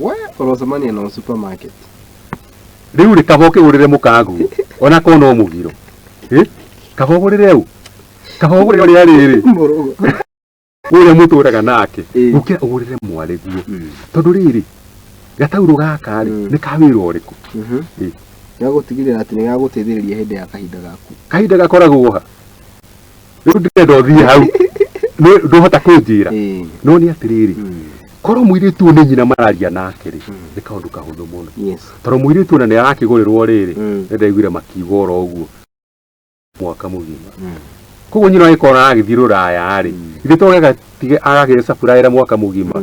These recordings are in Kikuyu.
We ũrocemania nao supermarket. Rĩu rĩ, kaba ũkĩgũrĩre mũkaguo ona korwo no mũgiro. Ĩ? Kaba ũgũrĩre ũ? Kaba ũgũrĩre ũrĩa rĩrĩ Mũrũgũ. Ũrĩa mũtũraga nake Ĩĩ. gũkĩra ũgũrĩre mwarĩguo. Tondũ rĩrĩ, gataurũ gaka rĩ, nĩ ka wĩra ũrĩkũ? Ĩĩ. Gagũtigĩrĩra atĩ nĩ gagũteithĩrĩria hĩndĩ ya kahinda gaku. Kahinda gakoragwo ha? Rĩu ndĩrenda ũthiĩ hau. Ndũhota kũnjĩra. Ĩĩ. No nĩ atĩrĩrĩ, korwo mũirĩtu ũyũ nĩ nyina mararia nake rĩ, nĩ kaũndũ kahũthũ mũno. Tondũ mũirĩtu ona nĩ arakĩgũrĩrwo rĩrĩ, nĩ ndaiguire makiuga oro ũguo mwaka mũgima. Koguo nyina agĩkorwo aragĩthiĩ rũraya rĩ, ithe to gatige agagĩcabura mwaka mũgima.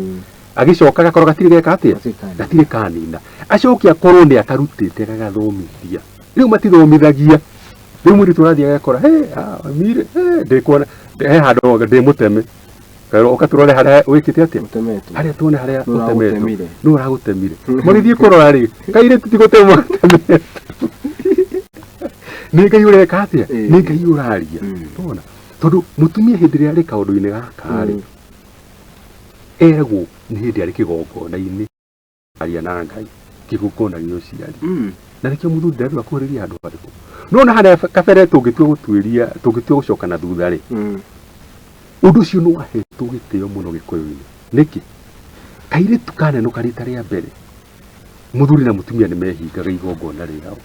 Agĩcoka gakorwo gatirĩ geka atĩa? Gatirĩ kanina. Gatirĩ kanina. Acoke akorwo nĩ akarutĩte gagathomithia. Rĩu matithomithagia. Rĩu mũirĩtu ũrathiĩ agakora, "Hey, ah, mami rĩ, hey, ndĩkuona he handũ ndĩ mũteme." Kerwo ũka tũrore harĩa wĩkĩte atĩa? Ũtemetwo. Harĩa tuone harĩa Nũ ũtemetwo. ũragũtemire? Nũ ũragũtemire? Magĩthiĩ kũrora rĩ, kairĩtu ti gũtemwo gatemetwo. Nĩ Ngai ũreka atĩa? Ĩĩ. Nĩ Ngai ũraria. Wona? Tondũ mũtumia hĩndĩ ĩrĩa arĩ kaũndũ-inĩ gaka rĩ, eragwo nĩ hĩndĩ arĩ kĩgongona-inĩ aria na Ngai, kĩgongona gĩa ũciari. Na nĩkĩo mũthuri ndarĩ akuhĩrĩria handũ harĩkũ. No na harĩa kabere tũngĩtua gũtuĩria, tũngĩtua gũcoka na thutha rĩ, ũndũ ũcio nĩ wahetwo gĩtĩo mũno Gĩkũyũ-inĩ. Nĩkĩ? Kairĩtu kanenũka rita rĩa mbere, mũthuri na mũtumia nĩ mehingaga igongona rĩao.